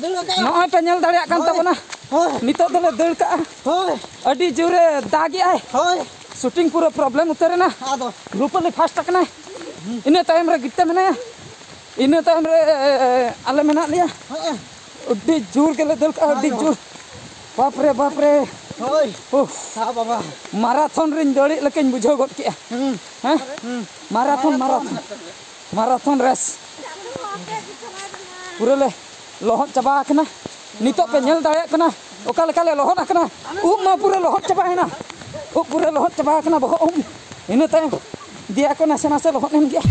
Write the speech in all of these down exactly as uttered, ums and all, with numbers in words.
ᱱᱚᱜᱼᱚᱭ ᱯᱮ ᱧᱮᱞ ᱫᱟᱲᱮᱭᱟᱜ ᱠᱟᱱ ᱛᱟᱵᱚᱱᱟ᱾ ᱱᱤᱛᱚᱜ ᱫᱚᱞᱮ ᱫᱟᱹᱲ ᱠᱟᱜᱼᱟ᱾ ᱟᱹᱰᱤ ᱡᱳᱨᱮ ᱫᱟᱜᱮᱜᱼᱟᱭ᱾ ᱥᱩᱴᱤᱝ ᱯᱩᱨᱟᱹ ᱯᱨᱚᱵᱞᱮᱢ ᱩᱛᱟᱹᱨ ᱮᱱᱟ᱾ ᱨᱩᱯᱟᱹᱞᱤ ᱯᱷᱟᱥᱴ ᱟᱠᱟᱱᱟᱭ᱾ ᱤᱱᱟᱹ ᱛᱟᱭᱚᱢ ᱨᱮ ᱜᱤᱛᱟᱹ ᱢᱮᱱᱟᱭᱟ᱾ ᱤᱱᱟᱹ ᱛᱟᱭᱚᱢ ᱨᱮ ᱟᱞᱮ ᱢᱮᱱᱟᱜ ᱞᱮᱭᱟ᱾ ᱟᱹᱰᱤ ᱡᱳᱨ ᱜᱮᱞᱮ ᱫᱟᱹᱲ ᱠᱟᱜᱼᱟ, ᱟᱹᱰᱤ ᱡᱳᱨ᱾ ᱵᱟᱯ ᱨᱮ, ᱵᱟᱯ ᱨᱮ᱾ ᱩᱯᱷ᱾ ᱢᱟᱨᱟᱛᱷᱚᱱ ᱨᱤᱧ ᱫᱟᱹᱲᱮᱫ ᱞᱮᱠᱟᱧ ᱵᱩᱡᱷᱟᱹᱣ ᱜᱚᱫ ᱠᱮᱜᱼᱟ᱾ ᱦᱮᱸ? ᱢᱟᱨᱟᱛᱷᱚᱱ, ᱢᱟᱨᱟᱛᱷᱚᱱ᱾ ᱢᱟᱨᱟᱛᱷᱚᱱ ᱨᱮᱥ᱾ ᱯᱩᱨᱟᱹ ᱞᱮ ᱞᱚᱦᱚᱫ ᱪᱟᱵᱟ ᱟᱠᱟᱱᱟ᱾ ᱱᱤᱛᱚᱜ ᱯᱮ ᱧᱮᱞ ᱫᱟᱲᱮᱭᱟᱜ ᱠᱟᱱᱟ ᱚᱠᱟ ᱞᱮᱠᱟ ᱞᱮ ᱞᱚᱦᱚᱫ ᱟᱠᱟᱱᱟ᱾ ᱩᱵ ᱢᱟ ᱯᱩᱨᱟᱹ ᱞᱚᱦᱚᱫ ᱪᱟᱵᱟᱭᱮᱱᱟ᱾ ᱩᱵ ᱯᱩᱨᱟᱹ ᱞᱚᱦᱚᱫ ᱪᱟᱵᱟ ᱟᱠᱟᱱᱟ, ᱵᱚᱦᱚᱜ ᱩᱵ᱾ ᱤᱱᱟᱹ ᱛᱟᱭᱚᱢ ᱫᱮᱭᱟ ᱠᱚ ᱱᱟᱥᱮ ᱱᱟᱥᱮ ᱞᱚᱦᱚᱫ ᱮᱱ ᱜᱮᱭᱟ᱾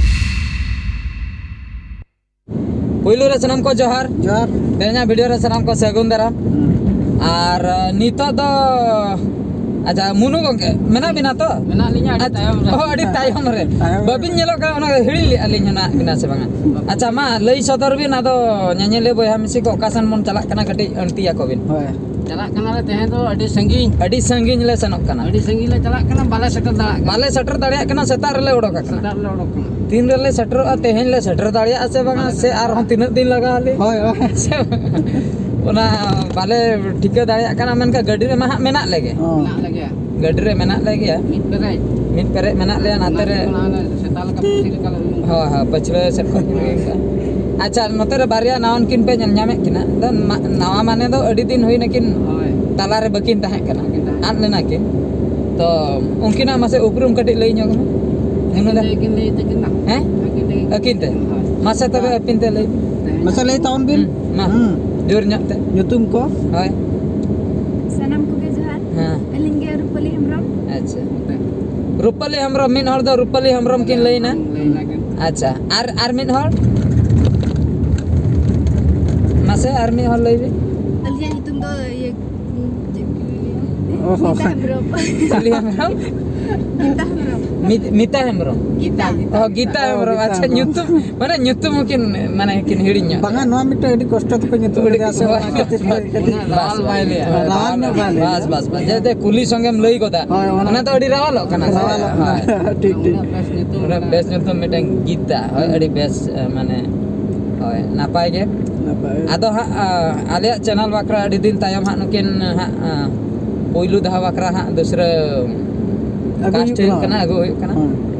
ᱯᱩᱭᱞᱩ ᱨᱮ ᱥᱟᱱᱟᱢ ᱠᱚ ᱡᱚᱦᱟᱨ᱾ ᱡᱚᱦᱟᱨ᱾ ᱛᱮᱦᱮᱧᱟᱜ ᱵᱷᱤᱰᱤᱭᱳ ᱨᱮ ᱥᱟᱱᱟᱢ ᱠᱚ ᱥᱟᱹᱜᱩᱱ ᱫᱟᱨᱟᱢ᱾ ᱟᱨ ᱱᱤᱛᱚᱜ ᱫᱚ, ᱟᱪᱪᱷᱟ, ᱢᱩᱱᱩ ᱜᱚᱝᱠᱮ ᱢᱮᱱᱟᱜ ᱵᱤᱱᱟ ᱛᱚ? ᱢᱮᱱᱟᱜ ᱞᱤᱧᱟ, ᱟᱹᱰᱤ ᱟᱪᱪᱷᱟ, ᱛᱟᱭᱚᱢ ᱨᱮ᱾ ᱚ, ᱟᱹᱰᱤ ᱛᱟᱭᱚᱢ ᱨᱮ᱾ ᱛᱟᱭᱚᱢ ᱨᱮ᱾ ᱵᱟᱹᱵᱤᱱ ᱧᱮᱞᱚᱜ ᱠᱟᱱᱟ, ᱚᱱᱟ ᱦᱤᱲᱤᱧ ᱞᱮᱫᱼᱟ ᱞᱤᱧ ᱦᱮᱱᱟᱜ ᱵᱤᱱᱟ ᱥᱮ ᱵᱟᱝᱟ? ᱟᱪᱪᱷᱟ, ᱢᱟ ᱞᱟᱹᱭ ᱥᱚᱫᱚᱨ ᱵᱤᱱ, ᱟᱫᱚ ᱧᱮᱧᱮᱞᱤᱭᱟᱹ ᱵᱚᱭᱦᱟ ᱢᱤᱥᱤ ᱠᱚ ᱚᱠᱟ ᱥᱮᱱ ᱵᱚᱱ ᱪᱟᱞᱟᱜ ᱠᱟᱱᱟ, ᱠᱟᱹᱴᱤᱡ ᱟᱹᱬᱛᱤ ᱟᱠᱚ ᱵᱤᱱ᱾ ᱦᱳᱭ᱾ ᱪᱟᱞᱟᱜ ᱠᱟᱱᱟᱞᱮ ᱛᱮᱦᱮᱧ ᱫᱚ ᱟᱹᱰᱤ ᱥᱟᱺᱜᱤᱧ᱾ ᱟᱹᱰᱤ ᱥᱟᱺᱜᱤᱧ ᱞᱮ ᱥᱮᱱᱚᱜ ᱠᱟᱱᱟ᱾ ᱟᱹᱰᱤ ᱥᱟᱺᱜᱤᱧ ᱞᱮ ᱪᱟᱞᱟᱜ ᱠᱟᱱᱟ, ᱵᱟᱞᱮ ᱥᱮᱴᱮᱨ ᱫᱟᱲᱮᱭᱟᱜ ᱠᱟᱱᱟ᱾ ᱵᱟᱞᱮ ᱥᱮᱴᱮᱨ ᱫᱟᱲᱮᱭᱟᱜ ᱠᱟᱱᱟ, ᱥᱮᱛᱟᱜ ᱨᱮᱞᱮ ᱚᱰᱚᱠ ᱟᱠᱟᱱᱟ᱾ ᱥᱮᱛᱟᱜ ᱨᱮᱞᱮ ᱚᱰᱚᱠ ᱠᱟᱱᱟ᱾ ᱛᱤᱱ ᱨᱮᱞᱮ ᱥᱮᱴᱮᱨᱚᱜᱼᱟ, ᱛᱮᱦᱮᱧ ᱞᱮ ᱥᱮᱴᱮᱨ ᱫᱟᱲᱮᱭᱟᱜᱼᱟ ᱥᱮ ᱵᱟᱝᱟ, ᱥᱮ ᱟᱨᱦᱚᱸ ᱛᱤᱱᱟᱹᱜ ᱫᱤᱱ ᱞᱟᱜᱟᱣ ᱟᱞᱮ? ᱦᱳᱭ, ᱦᱳᱭ᱾ ᱥᱮ ᱚᱱᱟ ᱵᱟᱞᱮ ᱴᱷᱤᱠᱟᱹ ᱫᱟᱲᱮᱭᱟᱜ ᱠᱟᱱᱟ, ᱢᱮᱱᱠᱷᱟᱱ ᱜᱟᱹᱰᱤ ᱨᱮᱢᱟ ᱦᱟᱸᱜ ᱢᱮᱱᱟᱜ ᱞᱮᱜᱮ᱾ ᱦᱚᱸ᱾ ᱢᱮᱱᱟᱜ ᱞᱮᱜᱮᱭᱟ᱾ ᱜᱟᱹᱰᱤ ᱨᱮ ᱢᱮᱱᱟᱜ ᱞᱮᱜᱮᱭᱟ᱾ ᱢᱤᱫ ᱯᱮᱨᱮᱡ᱾ ᱢᱤᱫ ᱯᱮᱨᱮᱡ ᱢᱮᱱᱟᱜ ᱞᱮᱭᱟ ᱱᱟᱛᱮ ᱨᱮ᱾ ᱚᱱᱟ ᱥᱮᱛᱟ ᱞᱮᱠᱟ ᱯᱟᱹᱪᱷᱤ ᱞᱮᱠᱟ ᱞᱮ ᱩᱭᱩᱝ ᱠᱟᱱᱟ᱾ ᱦᱳᱭ, ᱦᱳᱭ, ᱯᱟᱹᱪᱷᱞᱟᱹ ᱥᱮᱫ ᱠᱷᱚᱱ ᱠᱤᱱ ᱩᱭᱩᱝ ᱠᱟᱜᱼᱟ᱾ ᱟᱪᱪᱷᱟ, ᱱᱚᱛᱮ ᱨᱮ ᱵᱟᱨᱭᱟ ᱱᱟᱣᱟᱱ ᱠᱤᱱ ᱯᱮ ᱧᱮᱞ ᱧᱟᱢᱮᱫ ᱠᱤᱱᱟ᱾ ᱟᱫᱚ ᱢᱟ-, ᱱᱟᱣᱟ ᱢᱟᱱᱮ ᱫᱚ ᱟᱹᱰᱤ ᱫᱤᱱ ᱦᱩᱭ ᱱᱟᱠᱤᱱ ᱦᱳᱭ᱾ ᱛᱟᱞᱟ ᱨᱮ ᱵᱟᱹᱠᱤᱱ ᱛᱟᱦᱮᱸ ᱠᱟᱱᱟ᱾ ᱵᱟᱹᱠᱤᱱ ᱛᱟᱦᱮᱸ ᱟᱫ ᱞᱮᱱᱟ ᱠᱤᱱ᱾ ᱛᱚ ᱩᱱᱠᱤᱱᱟᱜ ᱢᱟᱥᱮ ᱩᱯᱨᱩᱢ ᱠᱟᱹᱴᱤᱡ ᱞᱟᱹᱭ ᱧᱚᱜ ᱢᱮ᱾ ᱢᱩᱱᱩ ᱫᱟ᱾ ᱟᱹᱠᱤᱱ ᱞᱟᱹᱭ ᱛᱟᱹᱠᱤᱱ ᱱᱟ᱾ ᱦᱮᱸ? ᱟᱹᱠᱤᱱ ᱛᱮ? ᱦᱳᱭ᱾ ᱢᱟᱥᱮ ᱛᱚᱵᱮ ᱟᱹᱯᱤᱱ ᱛᱮ ᱞᱟᱹᱭ ᱵᱤᱱ᱾ ᱢᱟᱥᱮ ᱞᱟᱹᱭ ᱛᱟᱵᱚᱱ ᱵᱤᱱ᱾ ᱦᱩᱸ, ᱢᱟ᱾ ᱦᱩᱸ᱾ ᱡᱳᱨ ᱧᱚᱜ ᱛᱮ᱾ ᱧᱩᱛᱩᱢ ᱠᱚ? ᱦᱳᱭ᱾ ᱥᱟᱱᱟᱢ ᱠᱚᱜᱮ ᱡᱚᱦᱟᱨ᱾ ᱦᱮᱸ᱾ ᱟᱹᱞᱤᱧ ᱜᱮ ᱨᱩᱯᱟᱹᱞᱤ ᱦᱮᱢᱵᱨᱚᱢ᱾ ᱟᱪᱪᱷᱟ᱾ ᱨᱩᱯᱟᱹᱞᱤ ᱦᱮᱢᱵᱨᱚᱢ, ᱢᱤᱫ ᱦᱚᱲ ᱫᱚ ᱨᱩᱯᱟᱹᱞᱤ ᱦᱮᱢᱵᱨᱚᱢ ᱠᱤᱱ ᱞᱟᱹᱭ ᱮᱱᱟ᱾ ᱞᱟᱹᱭ ᱮᱱᱟ ᱠᱤᱱ᱾ ᱟᱪᱪᱷᱟ, ᱟᱨ, ᱟᱨ ᱢᱤᱫ ᱦᱚᱲ? ᱢᱟᱥᱮ ᱟᱨ ᱢᱤᱫ ᱦᱚᱲ ᱞᱟᱹᱭ ᱵᱤᱱ᱾ ᱟᱹᱞᱤᱧᱟᱜ ᱧᱩᱛᱩᱢ ᱫᱚ ᱤᱭᱟᱹ, ᱪᱮᱫ ᱠᱚ ᱞᱟᱹᱭᱟ? ᱚ, ᱦᱚᱸ᱾ ᱜᱤᱛᱟ ᱦᱮᱢᱵᱨᱚᱢ᱾ ᱠᱩᱞᱤ ᱦᱮᱢᱵᱨᱚᱢ? ᱜᱤᱛᱟ ᱦᱮᱢᱵᱨᱚᱢ᱾ ᱢᱤᱛ-, ᱢᱤᱛᱟ ᱦᱮᱢᱵᱨᱚᱢ? ᱜᱤᱛᱟ, ᱜᱤᱛᱟ᱾ ᱚ, ᱜᱤᱛᱟ ᱦᱮᱢᱵᱨᱚᱢ᱾ ᱜᱤᱛᱟ ᱟᱪᱪᱷᱟ, ᱦᱮᱢᱵᱨᱚᱢ᱾ ᱧᱩᱛᱩᱢ, ᱢᱟᱱᱮ ᱧᱩᱛᱩᱢ ᱦᱚᱸᱠᱤᱱ, ᱢᱟᱱᱮ ᱠᱤᱱ ᱦᱤᱲᱤᱧ ᱧᱚᱜ᱾ ᱵᱟᱝᱟ, ᱱᱚᱣᱟ ᱢᱤᱫᱴᱟᱝ ᱟᱹᱰᱤ ᱠᱚᱥᱴᱚ ᱛᱮᱠᱚ ᱧᱩᱛᱩᱢ ᱟᱹᱰᱤ ᱞᱮᱫᱟ ᱥᱮ, ᱠᱚᱥᱴᱚ᱾ ᱚᱱᱟ ᱠᱷᱟᱹᱛᱤᱨ ᱛᱮ ᱠᱟᱹᱴᱤᱡ ᱵᱟᱥ, ᱨᱟᱣᱟᱞ ᱵᱟᱭ ᱞᱟᱹᱭᱟ᱾ ᱨᱟᱣᱟᱞ ᱵᱟᱥ, ᱧᱚᱜ ᱵᱟᱥ, ᱵᱟᱭ ᱞᱟᱹᱭᱟ᱾ ᱵᱟᱥ, ᱵᱟᱥ, ᱵᱟᱥ᱾ ᱡᱟᱛᱮ ᱠᱩᱞᱤ ᱥᱚᱸᱜᱮᱢ ᱞᱟᱹᱭ ᱜᱚᱫᱟ᱾ ᱦᱳᱭ, ᱚᱱᱟ ᱚᱱᱟ ᱫᱚ ᱟᱹᱰᱤ ᱨᱟᱣᱟᱞᱚᱜ ᱠᱟᱱᱟ ᱥᱮ? ᱨᱟᱣᱟᱞᱚᱜ ᱠᱟᱱᱟ᱾ ᱦᱳᱭ᱾ ᱴᱷᱤᱠ, ᱴᱷᱤᱠ᱾ ᱩᱱᱟᱹᱜ ᱵᱮᱥ ᱧᱩᱛᱩᱢ ᱢᱤᱫᱴᱟᱝ ᱜᱤᱛᱟ᱾ ᱦᱳᱭ, ᱟᱹᱰᱤ ᱵᱮᱥ, ᱮ, ᱢᱟᱱᱮ, ᱦᱳᱭ, ᱱᱟᱯᱟᱭ ᱜᱮ᱾ ᱟᱫᱚ ᱦᱟᱸᱜ, ᱟ, ᱟᱞᱮᱭᱟᱜ ᱪᱮᱱᱮᱞ ᱵᱟᱠᱷᱨᱟ ᱟᱹᱰᱤ ᱫᱤᱱ ᱛᱟᱭᱚᱢ ᱦᱟᱸᱜ ᱱᱩᱠᱤᱱ ᱦᱟᱸᱜ, ᱟ, ᱯᱩᱭᱞᱩ ᱫᱷᱟᱣ ᱵᱟᱠᱷᱨᱟ ᱦᱟᱸᱜ ᱫᱩᱥᱨᱟᱹ ᱟᱹᱜᱩ ᱠᱟᱥᱴ ᱦᱩᱭᱩᱜ ᱦᱩᱭᱩᱜ ᱠᱟᱱᱟ᱾ ᱠᱟᱱᱟ, ᱟᱹᱜᱩ ᱦᱩᱭᱩᱜ ᱠᱟᱱᱟ᱾ ᱦᱮᱸ᱾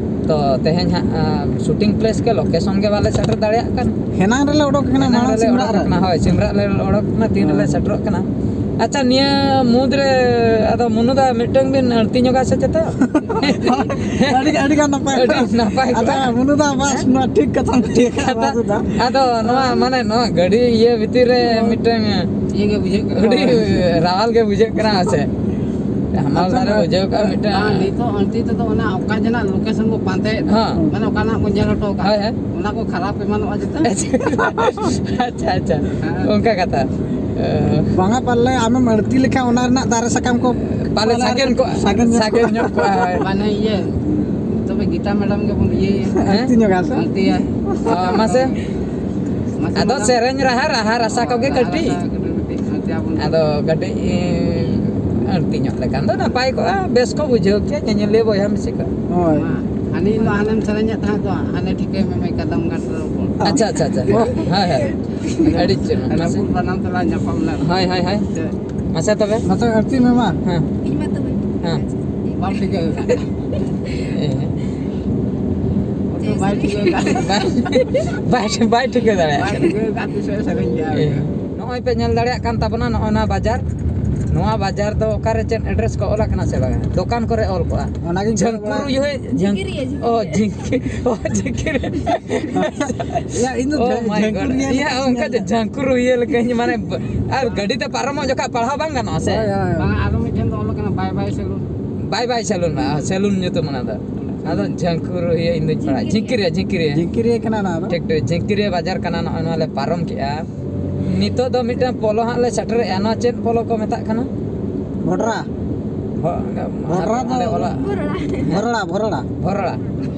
ᱛᱚ ᱛᱮᱦᱮᱧ ᱦᱟᱸᱜ, ᱟ, ᱥᱩᱴᱤᱝ ᱯᱞᱮᱥ ᱜᱮ ᱞᱳᱠᱮᱥᱚᱱ ᱜᱮ ᱵᱟᱞᱮ ᱥᱮᱴᱮᱨ ᱫᱟᱲᱮᱭᱟᱜ ᱠᱟᱱ᱾ ᱦᱮᱱᱟᱝ ᱨᱮᱞᱮ ᱚᱰᱚᱠ ᱠᱟᱱᱟ, ᱮᱱᱟᱝ ᱢᱟᱲᱟᱝ ᱨᱮᱞᱮ ᱥᱤᱢᱨᱟᱜ ᱚᱰᱚᱠ ᱨᱮ᱾ ᱠᱟᱱᱟ, ᱦᱳᱭ, ᱥᱤᱢᱨᱟᱜ ᱞᱮ ᱚᱰᱚᱠ ᱠᱟᱱᱟ, ᱛᱤᱱ ᱨᱮᱞᱮ ᱦᱮᱸ᱾ ᱥᱮᱴᱮᱨᱚᱜ ᱠᱟᱱᱟ᱾ ᱟᱪᱪᱷᱟ, ᱱᱤᱭᱟᱹ ᱢᱩᱫᱽ ᱨᱮ ᱟᱫᱚ ᱢᱩᱱᱩ ᱫᱟ ᱢᱤᱫᱴᱟᱝ ᱵᱤᱱ ᱟᱹᱲᱛᱤ ᱧᱚᱜᱟ ᱥᱮ ᱪᱮᱛᱟ? ᱟᱹᱰᱤ, ᱟᱹᱰᱤ ᱜᱟᱱ ᱱᱟᱯᱟᱭ ᱟᱹᱰᱤ ᱠᱚᱜᱼᱟ᱾ ᱱᱟᱯᱟᱭ ᱟᱫᱚ ᱠᱚᱜᱼᱟ᱾ ᱢᱩᱱᱩ ᱫᱟ ᱵᱟᱥ, ᱦᱮᱸ? ᱱᱚᱣᱟ ᱴᱷᱤᱠ ᱠᱟᱛᱷᱟᱢ ᱴᱷᱤᱠ ᱠᱟᱜᱼᱟ, ᱠᱟᱛᱷᱟ, ᱵᱟᱥᱩ ᱫᱟ᱾ ᱟᱫᱚ ᱱᱚᱣᱟ ᱢᱟᱱᱮ ᱱᱚᱣᱟ ᱜᱟᱹᱰᱤ ᱤᱭᱟᱹ ᱵᱷᱤᱛᱤᱨ ᱨᱮ ᱢᱤᱫᱴᱟᱝ ᱤᱭᱟᱹ ᱜᱮ ᱵᱩᱡᱷᱟᱹᱜ ᱠᱟᱱᱟ᱾ ᱟᱹᱰᱤ ᱨᱟᱣᱟᱞ ᱜᱮ ᱵᱩᱡᱷᱟᱹᱜ ᱠᱟᱱᱟ ᱥᱮ? ᱦᱟᱢᱟᱞ ᱟᱪᱪᱷᱟ, ᱫᱷᱟᱨᱮ ᱱᱚᱣᱟ ᱵᱩᱡᱷᱟᱹᱣ ᱠᱟᱜᱼᱟ ᱢᱤᱫᱴᱟᱝ᱾ ᱵᱟᱝ, ᱱᱤᱛᱚᱜ ᱟᱹᱲᱛᱤ ᱛᱮᱫᱚ ᱚᱱᱟ ᱚᱠᱟ ᱡᱮᱱᱟᱜ ᱞᱳᱠᱮᱥᱚᱱ ᱵᱚ ᱯᱟᱱᱛᱮᱭᱮᱫ ᱫᱚ, ᱦᱮᱸ᱾ ᱢᱟᱱᱮ ᱚᱠᱟᱱᱟᱜ ᱵᱚᱱ ᱧᱮᱞ ᱦᱚᱴᱚ ᱠᱟᱜ, ᱦᱳᱭ, ᱦᱳᱭ᱾ ᱚᱱᱟ ᱠᱚ ᱠᱷᱟᱨᱟᱯ ᱮᱢᱟᱱᱚᱜᱼᱟ ᱡᱮᱛᱮ᱾ ᱟᱪᱪᱷᱟ, ᱟᱪᱪᱷᱟ᱾ ᱦᱮᱸ᱾ ᱚᱱᱠᱟ ᱠᱟᱛᱷᱟ᱾ ᱮ, ᱵᱟᱝᱟ, ᱯᱟᱞᱮ ᱟᱢᱮᱢ ᱟᱹᱲᱛᱤ ᱞᱮᱠᱷᱟᱱ ᱚᱱᱟ ᱨᱮᱱᱟᱜ ᱫᱟᱨᱮ ᱥᱟᱠᱟᱢ ᱠᱚ ᱯᱟᱞᱮ ᱯᱟᱞᱮ ᱥᱟᱜᱮᱱ ᱠᱚᱜᱼᱟ, ᱥᱟᱜᱮᱱ ᱧᱚᱜ ᱥᱟᱜᱮᱱ ᱠᱚᱜᱼᱟ᱾ ᱧᱚᱜ ᱠᱚᱜᱼᱟ, ᱦᱳᱭ᱾ ᱢᱟᱱᱮ ᱤᱭᱟᱹ, ᱛᱚᱵᱮ ᱜᱤᱛᱟ ᱢᱮᱰᱟᱢ ᱜᱮᱵᱚᱱ ᱤᱭᱟᱹᱭᱟ᱾ ᱦᱮᱸ? ᱟᱹᱲᱛᱤ ᱧᱚᱜᱟ ᱥᱮ? ᱟᱹᱲᱛᱤᱭᱟ᱾ ᱚ, ᱢᱟᱥᱮ᱾ ᱢᱟᱥᱮ ᱟᱫᱚ ᱢᱮᱰᱟᱢ᱾ ᱥᱮᱨᱮᱧ ᱨᱟᱦᱟ, ᱨᱟᱦᱟ ᱨᱟᱥᱟ ᱠᱚᱜᱮ ᱨᱟᱦᱟ ᱠᱟᱹᱴᱤᱡ᱾ ᱨᱟᱥᱟ ᱠᱟᱹᱴᱤᱡ, ᱠᱟᱹᱴᱤᱡ ᱟᱹᱲᱛᱤ ᱟᱵᱚᱱ ᱟᱫᱚ ᱠᱟᱹᱴᱤᱡ, ᱮ, ᱟᱹᱲᱛᱤ ᱧᱚᱜ ᱞᱮᱠᱷᱟᱱ ᱫᱚ ᱱᱟᱯᱟᱭ ᱠᱚᱜᱼᱟ, ᱵᱮᱥ ᱠᱚ ᱵᱩᱡᱷᱟᱹᱣ ᱠᱮᱭᱟ ᱧᱮᱧᱮᱞᱤᱭᱟᱹ ᱵᱚᱭᱦᱟ ᱢᱤᱥᱤ ᱠᱚ᱾ ᱦᱳᱭ᱾ ᱢᱟ, ᱦᱟᱹᱱᱤ ᱦᱤᱞᱳᱜ ᱦᱟᱱᱮᱢ ᱥᱮᱨᱮᱧᱮᱫ ᱛᱟᱦᱮᱸᱫ ᱫᱚ, ᱦᱟᱱᱮ ᱴᱷᱤᱠᱟᱹᱭ ᱢᱮ, ᱢᱮ, ᱠᱟᱫᱟᱢ ᱜᱷᱟᱴ ᱨᱮ ᱨᱚᱯᱚᱲ᱾ ᱟᱪᱪᱷᱟ, ᱟᱪᱪᱷᱟ, ᱟᱪᱪᱷᱟ᱾ ᱦᱳᱭ, ᱦᱳᱭ᱾ ᱟᱹᱰᱤ ᱪᱮᱦᱨᱟ᱾ ᱢᱟᱥᱮ᱾ ᱨᱟᱹᱯᱩᱫ ᱵᱟᱱᱟᱢ ᱛᱮᱞᱟ ᱧᱟᱯᱟᱢ ᱞᱮᱱ᱾ ᱦᱳᱭ, ᱦᱳᱭ, ᱦᱳᱭ᱾ ᱪᱮᱫ? ᱢᱟᱥᱮ ᱛᱚᱵᱮ᱾ ᱢᱟᱥᱮ ᱟᱹᱲᱛᱤ ᱢᱮ ᱢᱟ᱾ ᱦᱮᱸ᱾ ᱤᱧ ᱢᱟ ᱛᱚ ᱵᱟᱹᱧ ᱴᱷᱤᱠᱟᱹ ᱦᱮᱸ᱾ ᱠᱟᱫᱟ᱾ ᱵᱟᱢ ᱴᱷᱤᱠᱟᱹ ᱠᱟᱫᱟ᱾ ᱦᱮᱸ᱾ ᱚᱠᱚᱭ ᱵᱟᱭ ᱴᱷᱤᱠᱟᱹ ᱠᱟᱫᱟ᱾ ᱵᱟᱭ, ᱵᱟᱭ, ᱵᱟᱭ ᱴᱷᱤᱠᱟᱹ ᱫᱟᱲᱮᱭᱟᱜ ᱵᱟᱭ ᱠᱟᱱᱟ᱾ ᱴᱷᱤᱠᱟᱹ ᱠᱟᱫ ᱛᱤᱥ ᱦᱚᱸ ᱥᱮᱨᱮᱧ ᱜᱮᱭᱟ᱾ ᱦᱮᱸ᱾ ᱱᱚᱜᱼᱚᱭ ᱯᱮ ᱧᱮᱞ ᱫᱟᱲᱮᱭᱟᱜ ᱠᱟᱱ ᱛᱟᱵᱚᱱᱟ, ᱱᱚᱜᱼᱚᱭ ᱱᱚᱣᱟ ᱵᱟᱡᱟᱨ, ᱱᱚᱣᱟ ᱵᱟᱡᱟᱨ ᱫᱚ ᱚᱠᱟᱨᱮ ᱪᱮᱫ ᱮᱰᱨᱮᱥ ᱠᱚ ᱚᱞ ᱟᱠᱟᱱᱟ ᱥᱮ ᱵᱟᱝᱟ? ᱫᱚᱠᱟᱱ ᱠᱚᱨᱮ ᱚᱞ ᱠᱚᱜᱼᱟ᱾ ᱚᱱᱟᱜᱤᱧ ᱠᱚᱭᱚᱜ ᱡᱷᱟᱝᱠᱩᱨ ᱵᱟᱲᱟ ᱩᱭᱦᱟᱹᱨ, ᱡᱷᱟᱝ-, ᱡᱷᱤᱝᱠᱤᱨᱤᱭᱟᱹ, ᱡᱷᱤᱝᱠᱤᱨᱤᱭᱟᱹ᱾ ᱚ, ᱡᱷᱤᱝᱠᱤ-, ᱚ, ᱡᱷᱤᱝᱠᱤᱨᱤᱭᱟᱹ᱾ ᱭᱟ, ᱤᱧ ᱫᱚ Oh ᱡᱷᱟ-, my God. ᱡᱷᱟᱝᱠᱩᱨᱤᱭᱟᱹ ᱭᱟ, ᱞᱮᱠᱟᱧ ᱚᱱᱠᱟ ᱧᱮᱞ ᱡᱮ ᱞᱮᱫᱟ᱾ ᱡᱷᱟᱝᱠᱩᱨ ᱩᱭᱦᱟᱹᱨ ᱞᱮᱠᱟᱧ, ᱢᱟᱱᱮ, ᱟᱨ ᱜᱟᱹᱰᱤ ᱛᱮ ᱯᱟᱨᱚᱢᱚᱜ ᱡᱚᱠᱷᱟᱡ ᱯᱟᱲᱦᱟᱣ ᱵᱟᱝ ᱜᱟᱱᱚᱜᱼᱟ ᱥᱮ? ᱦᱳᱭ, ᱦᱳᱭ᱾ ᱵᱟᱝ, ᱟᱨᱚ ᱢᱤᱫᱴᱷᱮᱱ ᱫᱚ ᱚᱞ ᱟᱠᱟᱱᱟ, ᱵᱟᱭ ᱵᱟᱭ ᱥᱮᱞᱩᱱ᱾ ᱵᱟᱭ ᱵᱟᱭ ᱥᱮᱞᱩᱱ, ᱥᱮᱞᱩᱱ ᱧᱩᱛᱩᱢ ᱚᱱᱟ ᱫᱚ᱾ ᱟᱫᱚ ᱡᱷᱟᱝᱠᱩᱨᱤᱭᱟᱹ ᱤᱧ ᱫᱩᱧ ᱯᱟᱲᱦᱟᱜᱼᱟ᱾ ᱡᱷᱤᱝᱠᱤᱨᱤᱭᱟᱹ᱾ ᱡᱷᱤᱝᱠᱤᱨᱤᱭᱟᱹ, ᱡᱷᱤᱝᱠᱤᱨᱤᱭᱟᱹ᱾ ᱡᱷᱤᱝᱠᱤᱨᱤᱭᱟᱹ ᱠᱟᱱᱟ ᱚᱱᱟ ᱫᱚ᱾ ᱴᱷᱤᱠ, ᱴᱷᱤᱠ, ᱡᱷᱤᱝᱠᱤᱨᱤᱭᱟᱹ ᱵᱟᱡᱟᱨ ᱠᱟᱱᱟ, ᱱᱚᱜᱼᱚᱭ ᱱᱚᱣᱟ ᱞᱮ ᱯᱟᱨᱚᱢ ᱠᱮᱜᱼᱟ᱾ ᱱᱤᱛᱚᱜ ᱫᱚ ᱢᱤᱫᱴᱟᱝ ᱯᱚᱞᱚ ᱦᱟᱸᱜ ᱞᱮ ᱥᱮᱴᱮᱨᱮᱜᱼᱟ᱾ ᱱᱚᱣᱟ ᱪᱮᱫ ᱯᱚᱞᱚ ᱠᱚ ᱢᱮᱛᱟᱜ ᱠᱟᱱᱟ? ᱵᱷᱚᱰᱨᱟ᱾ ᱵᱷᱚ-, ᱵᱷᱚᱰᱨᱟ ᱫᱚ ᱚᱸᱰᱮ ᱚᱞᱟ᱾ ᱵᱷᱚᱨᱚᱲᱟ᱾ ᱵᱷᱚᱨᱚᱲᱟ, ᱵᱷᱚᱨᱚᱲᱟ᱾ ᱵᱷᱚᱨᱚᱲᱟ᱾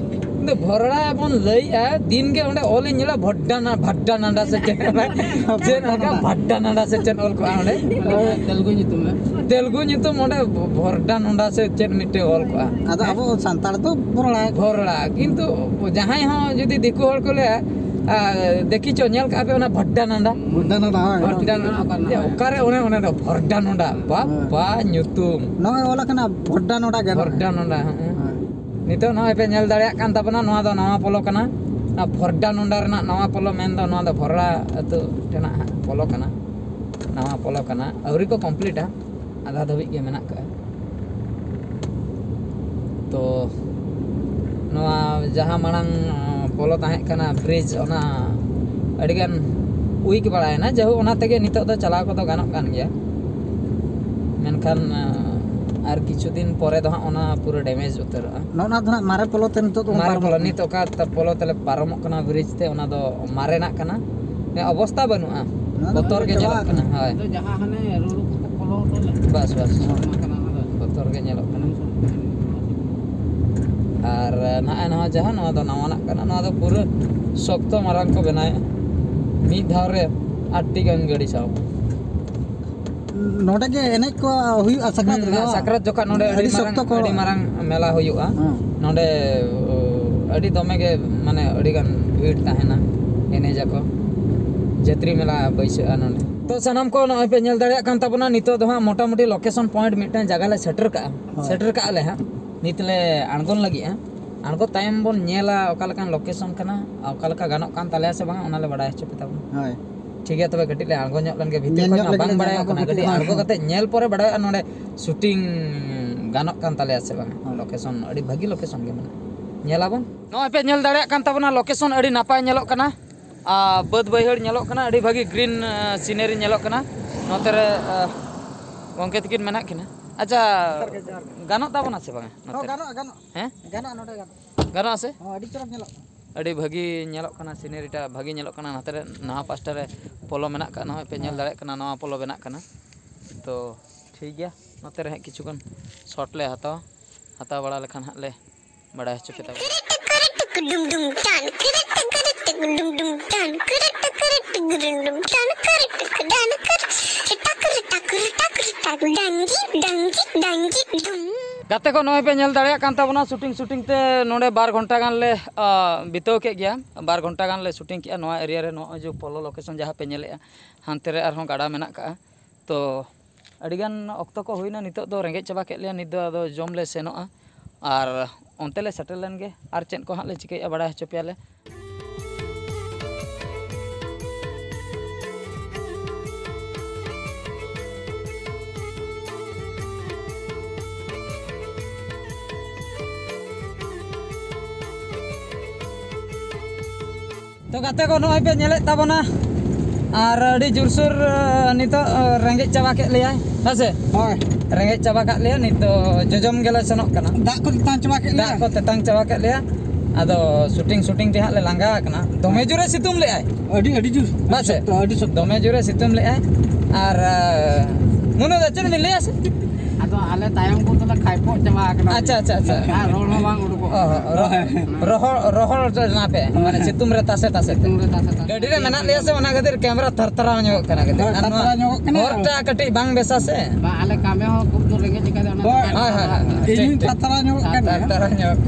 ᱤᱧ ᱫᱚ ᱵᱷᱚᱨᱚᱲᱟ ᱵᱚᱱ ᱞᱟᱹᱭᱮᱜᱼᱟ, ᱫᱤᱱ ᱜᱮ ᱚᱸᱰᱮ ᱚᱞᱤᱧ ᱧᱮᱞᱟ, ᱵᱷᱚᱰᱰᱟ ᱱᱟ-, ᱵᱷᱟᱰᱰᱟ ᱱᱟᱰᱟ ᱥᱮ ᱪᱮᱫ? ᱪᱮᱫ ᱚᱱᱠᱟ ᱵᱷᱟᱰᱰᱟ ᱱᱟᱰᱟ ᱥᱮ ᱪᱮᱫ ᱚᱞ ᱠᱚᱜᱼᱟ ᱚᱸᱰᱮ? ᱛᱮᱞᱜᱩ ᱧᱩᱛᱩᱢ ᱨᱮ᱾ ᱛᱮᱞᱜᱩ ᱧᱩᱛᱩᱢ ᱚᱸᱰᱮ ᱵᱷᱚᱨᱰᱟ ᱱᱚᱰᱟ ᱥᱮ ᱪᱮᱫ ᱢᱤᱫᱴᱮᱡ ᱚᱞ ᱠᱚᱜᱼᱟ᱾ ᱟᱫᱚ ᱟᱵᱚ ᱥᱟᱱᱛᱟᱲ ᱫᱚ ᱵᱷᱚᱨᱚᱲᱟ᱾ ᱵᱷᱚᱨᱚᱲᱟ, ᱠᱤᱱᱛᱩ ᱡᱟᱦᱟᱸᱭ ᱦᱚᱸ ᱡᱩᱫᱤ ᱫᱤᱠᱩ ᱦᱚᱲ ᱠᱚ ᱞᱟᱹᱭᱟ, ᱟᱨ ᱫᱮᱠᱷᱤ ᱪᱚ, ᱧᱮᱞ ᱠᱟᱜᱼᱟ ᱯᱮ ᱚᱱᱟ ᱵᱷᱚᱰᱰᱟ ᱱᱟᱰᱟ? ᱵᱷᱚᱰᱰᱟ ᱱᱟᱰᱟ, ᱦᱳᱭ᱾ ᱵᱷᱚᱰᱰᱟ ᱱᱟᱰᱟ, ᱚᱠᱟᱨᱮ ᱚᱱᱮ, ᱚᱱᱮ ᱫᱚ ᱵᱷᱚᱰᱰᱟ ᱱᱚᱰᱟ, ᱵᱟᱯᱟ ᱧᱩᱛᱩᱢ᱾ ᱱᱚᱜᱼᱚᱭ ᱚᱞ ᱟᱠᱟᱱᱟ ᱵᱷᱚᱰᱰᱟ ᱱᱚᱰᱟ ᱜᱮ᱾ ᱵᱷᱚᱰᱰᱟ ᱱᱚᱰᱟ, ᱦᱮᱸ᱾ ᱦᱳᱭ᱾ ᱱᱤᱛᱚᱜ ᱱᱚᱜᱼᱚᱭ ᱯᱮ ᱧᱮᱞ ᱫᱟᱲᱮᱭᱟᱜ ᱠᱟᱱ ᱛᱟᱵᱚᱱᱟ, ᱱᱚᱣᱟ ᱫᱚ ᱱᱟᱣᱟ ᱯᱚᱞᱚ ᱠᱟᱱᱟ᱾ ᱚᱱᱟ ᱵᱷᱚᱰᱰᱟ ᱱᱚᱰᱟ ᱨᱮᱱᱟᱜ ᱱᱟᱣᱟ ᱯᱚᱞᱚ ᱢᱮᱱᱫᱚ ᱱᱚᱣᱟ ᱫᱚ ᱵᱷᱚᱨᱲᱟ ᱟᱹᱛᱩ ᱨᱮᱱᱟᱜ ᱦᱟᱸᱜ ᱯᱚᱞᱚ ᱠᱟᱱᱟ, ᱱᱟᱣᱟ ᱯᱚᱞᱚ ᱠᱟᱱᱟ᱾ ᱟᱹᱣᱨᱤ ᱠᱚ ᱠᱚᱢᱯᱞᱤᱴᱟ, ᱟᱫᱷᱟ ᱫᱷᱟᱹᱵᱤᱡ ᱜᱮ ᱢᱮᱱᱟᱜ ᱠᱟᱜᱼᱟ᱾ ᱛᱚ ᱱᱚᱣᱟ ᱡᱟᱦᱟᱸ ᱢᱟᱲᱟᱝ, ᱟᱸ, ᱯᱚᱞᱚ ᱛᱟᱦᱮᱸ ᱠᱟᱱᱟ, ᱵᱨᱤᱡᱽ, ᱚᱱᱟ ᱟᱹᱰᱤᱜᱟᱱ ᱩᱭᱤᱠ ᱵᱟᱲᱟᱭᱮᱱᱟ᱾ ᱡᱟᱭᱦᱳᱠ, ᱚᱱᱟ ᱛᱮᱜᱮ ᱱᱤᱛᱚᱜ ᱫᱚ ᱪᱟᱞᱟᱣ ᱠᱚᱫᱚ ᱜᱟᱱᱚᱜ ᱠᱟᱱ ᱜᱮᱭᱟ, ᱢᱮᱱᱠᱷᱟᱱ, ᱟᱸ, ᱟᱨ ᱠᱤᱪᱷᱩ ᱫᱤᱱ ᱯᱚᱨᱮ ᱫᱚ ᱦᱟᱸᱜ ᱚᱱᱟ ᱯᱩᱨᱟᱹ ᱰᱮᱢᱮᱡᱽ ᱩᱛᱟᱹᱨᱚᱜᱼᱟ᱾ ᱱᱚᱜᱼᱚ ᱱᱟ ᱫᱚ ᱦᱟᱸᱜ ᱢᱟᱨᱮ ᱯᱚᱞᱚ ᱛᱮ ᱱᱤᱛᱚᱜ ᱫᱚᱵᱚᱱ ᱢᱟᱨᱮ ᱯᱟᱨᱚᱢᱚᱜ ᱯᱚᱞᱚ, ᱠᱟᱱᱟ᱾ ᱱᱤᱛ ᱚᱠᱟ ᱛᱮ ᱯᱚᱞᱚ ᱛᱮᱞᱮ ᱯᱟᱨᱚᱢᱚᱜ ᱠᱟᱱᱟ ᱵᱨᱤᱡᱽ ᱛᱮ, ᱚᱱᱟ ᱫᱚ ᱢᱟᱨᱮᱱᱟᱜ ᱠᱟᱱᱟ᱾ ᱦᱮᱸ, ᱚᱵᱚᱥᱛᱟ ᱵᱟᱹᱱᱩᱜᱼᱟ, ᱱᱚᱣᱟ ᱫᱚ ᱵᱚᱛᱚᱨ ᱜᱮ ᱪᱟᱵᱟ ᱧᱮᱞᱚᱜ ᱠᱟᱱᱟ᱾ ᱟᱠᱟᱱᱟ᱾ ᱦᱳᱭ᱾ ᱟᱫᱚ ᱡᱟᱦᱟᱸ ᱦᱟᱱᱮ ᱨᱩᱨᱩ ᱠᱚᱠᱚ ᱯᱚᱞᱚ ᱦᱚᱴᱚ ᱞᱮᱫ, ᱵᱟᱥ, ᱵᱟᱥ᱾ ᱚᱱᱟ ᱠᱟᱱᱟ ᱚᱱᱟ ᱫᱚ᱾ ᱵᱚᱛᱚᱨ ᱜᱮ ᱧᱮᱞᱚᱜ ᱠᱟᱱᱟ᱾ ᱟᱨ ᱱᱟᱜᱼᱚᱭ ᱱᱚᱣᱟ ᱡᱟᱦᱟᱸ, ᱱᱚᱣᱟ ᱫᱚ ᱱᱟᱣᱟᱱᱟᱜ ᱠᱟᱱᱟ, ᱱᱚᱣᱟ ᱫᱚ ᱯᱩᱨᱟᱹ ᱥᱚᱠᱛᱚ ᱢᱟᱨᱟᱝ ᱠᱚ ᱵᱮᱱᱟᱣᱮᱫᱼᱟ, ᱢᱤᱫ ᱫᱷᱟᱣ ᱨᱮ ᱟᱴ ᱴᱤ ᱜᱟᱱ ᱜᱟᱹᱰᱤ ᱥᱟᱶ᱾ ᱱᱚᱰᱮ ᱜᱮ ᱮᱱᱮᱡ ᱠᱚ ᱦᱩᱭᱩᱜᱼᱟ ᱥᱟᱠᱨᱟᱛ ᱦᱩᱸ, ᱨᱮ, ᱵᱟᱝ? ᱥᱟᱠᱨᱟᱛ ᱡᱚᱠᱷᱚᱱ ᱱᱚᱰᱮ ᱟᱹᱰᱤ ᱟᱹᱰᱤ ᱢᱟᱨᱟᱝ, ᱥᱚᱠᱛᱚ ᱠᱚ ᱟᱹᱰᱤ ᱢᱟᱨᱟᱝ ᱢᱮᱞᱟ ᱦᱩᱭᱩᱜᱼᱟ᱾ ᱦᱮᱸ᱾ ᱱᱚᱰᱮ, ᱚ, ᱟᱹᱰᱤ ᱫᱚᱢᱮ ᱜᱮ, ᱢᱟᱱᱮ, ᱟᱹᱰᱤ ᱜᱟᱱ ᱵᱷᱤᱲ ᱛᱟᱦᱮᱱᱟ, ᱮᱱᱮᱡ ᱟᱠᱚ, ᱡᱟᱹᱛᱨᱤ ᱢᱮᱞᱟ ᱵᱟᱹᱭᱥᱟᱹᱜᱼᱟ ᱱᱚᱰᱮ᱾ ᱛᱚ ᱥᱟᱱᱟᱢ ᱠᱚ ᱱᱚᱜᱼᱚᱭ ᱯᱮ ᱧᱮᱞ ᱫᱟᱲᱮᱭᱟᱜ ᱠᱟᱱ ᱛᱟᱵᱚᱱᱟ, ᱱᱤᱛᱚᱜ ᱫᱚ ᱦᱟᱸᱜ ᱢᱚᱴᱟᱢᱩᱴᱤ ᱞᱳᱠᱮᱥᱚᱱ ᱯᱚᱭᱮᱱᱴ ᱢᱤᱫᱴᱟᱝ ᱡᱟᱭᱜᱟ ᱞᱮ ᱥᱮᱴᱮᱨ ᱠᱟᱜᱼᱟ, ᱦᱳᱭ᱾ ᱥᱮᱴᱮᱨ ᱠᱟᱜᱼᱟ ᱞᱮ ᱦᱟᱸᱜ᱾ ᱱᱤᱛ ᱞᱮ ᱟᱬᱜᱚᱱ ᱞᱟᱹᱜᱤᱫᱼᱟ᱾ ᱟᱬᱜᱚ ᱛᱟᱭᱚᱢ ᱵᱚᱱ ᱧᱮᱞᱟ ᱚᱠᱟ ᱞᱮᱠᱟᱱ ᱞᱳᱠᱮᱥᱚᱱ ᱠᱟᱱᱟ, ᱚᱠᱟ ᱞᱮᱠᱟ ᱜᱟᱱᱚᱜ ᱠᱟᱱ ᱛᱟᱞᱮᱭᱟ ᱥᱮ ᱵᱟᱝ, ᱚᱱᱟ ᱞᱮ ᱵᱟᱲᱟᱭ ᱦᱚᱪᱚ ᱯᱮ ᱛᱟᱵᱚᱱᱟ᱾ ᱦᱳᱭ᱾ ᱴᱷᱤᱠ ᱜᱮᱭᱟ, ᱛᱚᱵᱮ ᱠᱟᱹᱴᱤᱡ ᱞᱮ ᱟᱬᱜᱚ ᱧᱚᱜ ᱞᱮᱱ ᱜᱮ, ᱵᱷᱤᱛᱤᱨ ᱧᱮᱞ ᱠᱷᱚᱱ ᱧᱚᱜ ᱢᱟ ᱞᱮᱜᱮ ᱵᱟᱝ ᱞᱮ ᱵᱟᱲᱟᱭᱚᱜ ᱡᱟᱭᱜᱟ ᱠᱚ ᱠᱟᱱᱟ᱾ ᱠᱟᱹᱴᱤᱡ, ᱠᱟᱹᱴᱤᱡ ᱟᱬᱜᱚ ᱦᱳᱭ᱾ ᱠᱟᱛᱮ ᱧᱮᱞ ᱯᱚᱨᱮ ᱵᱟᱲᱟᱭᱚᱜᱼᱟ ᱱᱚᱰᱮ ᱥᱩᱴᱤᱝ ᱜᱟᱱᱚᱜ ᱠᱟᱱ ᱛᱟᱞᱮᱭᱟ ᱥᱮ ᱵᱟᱝ, ᱦᱳᱭ᱾ ᱞᱳᱠᱮᱥᱚᱱ ᱟᱹᱰᱤ ᱵᱷᱟᱹᱜᱤ ᱞᱳᱠᱮᱥᱚᱱ ᱜᱮ ᱢᱮᱱᱟᱜᱼᱟ, ᱧᱮᱞᱟᱵᱚᱱ᱾ ᱱᱚᱜᱼᱚᱭ ᱯᱮ ᱧᱮᱞ ᱫᱟᱲᱮᱭᱟᱜ ᱠᱟᱱ ᱛᱟᱵᱚᱱᱟ, ᱞᱳᱠᱮᱥᱚᱱ ᱟᱹᱰᱤ ᱱᱟᱯᱟᱭ ᱧᱮᱞᱚᱜ ᱠᱟᱱᱟ᱾ ᱟᱨ ᱵᱟᱹᱫᱽ ᱵᱟᱹᱭᱦᱟᱹᱲ ᱧᱮᱞᱚᱜ ᱠᱟᱱᱟ, ᱟᱹᱰᱤ ᱵᱷᱟᱹᱜᱤ ᱜᱨᱤᱱ, ᱟᱸ, ᱥᱤᱱᱟᱨᱤ ᱧᱮᱞᱚᱜ ᱠᱟᱱᱟ᱾ ᱱᱚᱛᱮ ᱨᱮ, ᱟᱸ, ᱜᱚᱢᱠᱮ ᱛᱟᱹᱠᱤᱱ ᱢᱮᱱᱟᱜ ᱠᱤᱱᱟ᱾ ᱟᱪᱪᱷᱟ, ᱡᱚᱦᱟᱨ ᱜᱮ, ᱡᱚᱦᱟᱨ ᱜᱮ᱾ ᱜᱟᱱᱚᱜ ᱛᱟᱵᱚᱱᱟ ᱥᱮ ᱵᱟᱝᱟ ᱱᱚᱛᱮ ᱦᱚᱸ, ᱨᱮ? ᱜᱟᱱᱚᱜᱼᱟ, ᱜᱟᱱᱚᱜᱼᱟ᱾ ᱦᱮᱸ? ᱜᱟᱱᱚᱜᱼᱟ, ᱱᱚᱰᱮ ᱜᱟᱱᱚᱜᱼᱟ᱾ ᱜᱟᱱᱚᱜᱼᱟ ᱥᱮ? ᱦᱚᱸ, ᱟᱹᱰᱤ ᱪᱚᱨᱚᱠ ᱧᱮᱞᱚᱜ ᱠᱟᱱᱟ᱾ ᱟᱹᱰᱤ ᱵᱷᱟᱹᱜᱤ ᱧᱮᱞᱚᱜ ᱠᱟᱱᱟ, ᱥᱤᱱᱟᱨᱤᱴᱟ ᱵᱷᱟᱹᱜᱤ ᱧᱮᱞᱚᱜ ᱠᱟᱱᱟ᱾ ᱱᱚᱛᱮ ᱨᱮ ᱱᱟᱣᱟ ᱯᱟᱥᱴᱟ ᱨᱮ ᱯᱚᱞᱚ ᱢᱮᱱᱟᱜ ᱠᱟᱜᱼᱟ, ᱱᱚᱜᱼᱚᱭ ᱯᱮ ᱧᱮᱞ ᱦᱮᱸ᱾ ᱫᱟᱲᱮᱭᱟᱜ ᱠᱟᱱᱟ, ᱱᱟᱣᱟ ᱯᱚᱞᱚ ᱵᱮᱱᱟᱜ ᱠᱟᱱᱟ᱾ ᱛᱚ ᱴᱷᱤᱠ ᱜᱮᱭᱟ, ᱱᱚᱛᱮ ᱨᱮ ᱦᱟᱸᱜ ᱠᱤᱪᱷᱩ ᱜᱟᱱ ᱥᱚᱴ ᱞᱮ ᱦᱟᱛᱟᱣᱟ, ᱦᱟᱛᱟᱣ ᱵᱟᱲᱟ ᱞᱮᱠᱷᱟᱱ ᱦᱟᱸᱜ ᱞᱮ ᱵᱟᱲᱟᱭ ᱦᱚᱪᱚ ᱯᱮ ᱛᱟᱵᱚᱱᱟ᱾ ᱜᱟᱛᱮ ᱠᱚ, ᱱᱚᱜᱼᱚᱭ ᱯᱮ ᱧᱮᱞ ᱫᱟᱲᱮᱭᱟᱜ ᱠᱟᱱ ᱛᱟᱵᱚᱱᱟ, ᱥᱩᱴᱤᱝ ᱥᱩᱴᱤᱝ ᱛᱮ ᱱᱚᱰᱮ ᱵᱟᱨ ᱜᱷᱚᱱᱴᱟ ᱜᱟᱱ ᱞᱮ ᱟ, ᱵᱤᱛᱟᱹᱣ ᱠᱮᱫ ᱜᱮᱭᱟ᱾ ᱵᱟᱨ ᱜᱷᱚᱱᱴᱟ ᱜᱟᱱ ᱞᱮ ᱥᱩᱴᱤᱝ ᱠᱮᱫᱼᱟ ᱱᱚᱣᱟ ᱮᱨᱤᱭᱟ ᱨᱮ᱾ ᱱᱚᱜᱼᱚᱭ ᱡᱮ ᱯᱳᱞᱳ ᱞᱳᱠᱮᱥᱚᱱ ᱡᱟᱦᱟᱸ ᱯᱮ ᱧᱮᱞᱮᱫᱼᱟ, ᱦᱟᱱᱛᱮ ᱨᱮ ᱟᱨᱦᱚᱸ ᱜᱟᱰᱟ ᱢᱮᱱᱟᱜ ᱠᱟᱜᱼᱟ᱾ ᱛᱚ ᱟᱹᱰᱤᱜᱟᱱ ᱚᱠᱛᱚ ᱠᱚ ᱦᱩᱭᱱᱟ, ᱱᱤᱛᱚᱜ ᱫᱚ ᱨᱮᱸᱜᱮᱡ ᱪᱟᱵᱟ ᱠᱮᱫ ᱞᱮᱭᱟ᱾ ᱱᱤᱛ ᱫᱚ ᱟᱫᱚ ᱡᱚᱢ ᱞᱮ ᱥᱮᱱᱚᱜᱼᱟ ᱟᱨ ᱚᱱᱛᱮ ᱞᱮ ᱥᱮᱴᱮᱨ ᱞᱮᱱ ᱜᱮ, ᱟᱨ ᱪᱮᱫ ᱠᱚ ᱦᱟᱸᱜ ᱞᱮ ᱪᱤᱠᱟᱹᱭᱮᱫᱼᱟ ᱵᱟᱲᱟᱭ ᱦᱚᱪᱚ ᱯᱮᱭᱟᱞᱮ᱾ ᱛᱚ ᱜᱟᱛᱮ ᱠᱚ, ᱱᱚᱜᱼᱚᱭ ᱯᱮ ᱧᱮᱞᱮᱫ ᱛᱟᱵᱚᱱᱟ, ᱟᱨ ᱟᱹᱰᱤ ᱡᱳᱨᱥᱳᱨ, ᱟᱸ, ᱱᱤᱛᱚᱜ, ᱟᱸ, ᱨᱮᱸᱜᱮᱡ ᱪᱟᱵᱟ ᱠᱮᱫ ᱞᱮᱭᱟᱭ, ᱦᱮᱸ ᱥᱮ? ᱦᱳᱭ᱾ ᱨᱮᱸᱜᱮᱡ ᱪᱟᱵᱟ ᱠᱟᱜ ᱞᱮᱭᱟ, ᱱᱤᱛ ᱫᱚ ᱡᱚᱡᱚᱢ ᱜᱮᱞᱮ ᱥᱮᱱᱚᱜ ᱠᱟᱱᱟ᱾ ᱫᱟᱜ ᱠᱚ ᱛᱮᱛᱟᱝ ᱪᱟᱵᱟ ᱠᱮᱫ ᱫᱟᱜ ᱞᱮᱭᱟ᱾ ᱠᱚ ᱛᱮᱛᱟᱝ ᱪᱟᱵᱟ ᱠᱮᱫ ᱞᱮᱭᱟ᱾ ᱟᱫᱚ ᱥᱩᱴᱤᱝ ᱥᱩᱴᱤᱝ ᱛᱮ ᱦᱟᱸᱜ ᱞᱮ ᱞᱟᱸᱜᱟ ᱟᱠᱟᱱᱟ᱾ ᱫᱚᱢᱮ ᱡᱳᱨᱮ ᱥᱤᱛᱩᱝ ᱞᱮᱜᱼᱟᱭ᱾ ᱟᱹᱰᱤ, ᱟᱹᱰᱤ ᱡᱳᱨ᱾ ᱵᱟᱥᱮ? ᱥᱚᱠᱛᱚ, ᱟᱹᱰᱤ ᱥᱚᱠᱛᱚ᱾ ᱫᱚᱢᱮ ᱡᱳᱨᱮ ᱥᱤᱛᱩᱝ ᱞᱮᱜᱼᱟᱭ᱾ ᱟᱨ, ᱟᱸ, ᱢᱩᱱᱩ ᱫᱟ, ᱪᱮᱫ ᱵᱤᱱ ᱞᱟᱹᱭᱟ ᱥᱮ? ᱟᱫᱚ ᱟᱞᱮ ᱛᱟᱭᱚᱢ ᱠᱚ ᱛᱟᱞᱮ ᱠᱷᱟᱭᱯᱚᱜ ᱪᱟᱵᱟ ᱟᱠᱟᱱᱟ᱾ ᱟᱪᱪᱷᱟ, ᱟᱪᱪᱷᱟ, ᱟᱪᱪᱷᱟ᱾ ᱟᱨ ᱨᱚᱲ ᱦᱚᱸ ᱵᱟᱝ ᱩᱰᱩᱠᱚᱜ ᱚ, ᱠᱟᱱᱟ᱾ ᱨᱚ-, ᱨᱚᱦᱚᱲ, ᱨᱚᱦᱚᱲ ᱦᱚᱪᱚᱭ ᱢᱟ ᱯᱮ, ᱢᱟᱱᱮ ᱥᱤᱛᱩᱝ ᱨᱮ ᱛᱟᱥᱮ, ᱛᱟᱥᱮ ᱛᱮ᱾ ᱥᱤᱛᱩᱝ ᱨᱮ ᱛᱟᱥᱮ, ᱛᱟᱥᱮ᱾ ᱜᱟᱹᱰᱤ ᱨᱮ ᱢᱮᱱᱟᱜ ᱞᱮᱭᱟ ᱥᱮ, ᱚᱱᱟ ᱠᱷᱟᱹᱛᱤᱨ ᱠᱮᱢᱮᱨᱟ ᱛᱷᱟᱨ ᱛᱷᱟᱨᱟᱣ ᱧᱚᱜᱚᱜ ᱠᱟᱱᱟ ᱠᱟᱹᱴᱤᱡ᱾ ᱦᱳᱭ, ᱟᱨ ᱱᱚᱣᱟ ᱛᱷᱟᱨ ᱛᱷᱟᱨᱟᱣ ᱧᱚᱜᱚᱜ ᱠᱟᱱᱟ᱾ ᱦᱚᱨ ᱴᱟᱜ ᱠᱟᱹᱴᱤᱡ ᱵᱟᱝ ᱵᱮᱥᱟ ᱥᱮ᱾ ᱵᱟᱝ, ᱟᱞᱮ ᱠᱟᱢᱮ ᱦᱚᱸ ᱠᱷᱩᱵ ᱡᱳᱨ ᱨᱮᱸᱜᱮᱡ ᱟᱠᱟᱫᱟ, ᱚᱱᱟ ᱦᱳᱭ, ᱛᱮ ᱦᱳᱭ, ᱦᱳᱭ, ᱦᱳᱭ᱾ ᱤᱧ ᱴᱷᱤᱠ, ᱦᱚᱸᱧ ᱴᱷᱤᱠ᱾ ᱛᱷᱟᱨ ᱛᱷᱟᱨᱟᱣ ᱧᱚᱜᱚᱜ ᱠᱟᱱ ᱜᱮᱭᱟ᱾ ᱛᱷᱟᱨ ᱛᱷᱟᱨᱟᱣ ᱧᱚᱜᱚᱜ᱾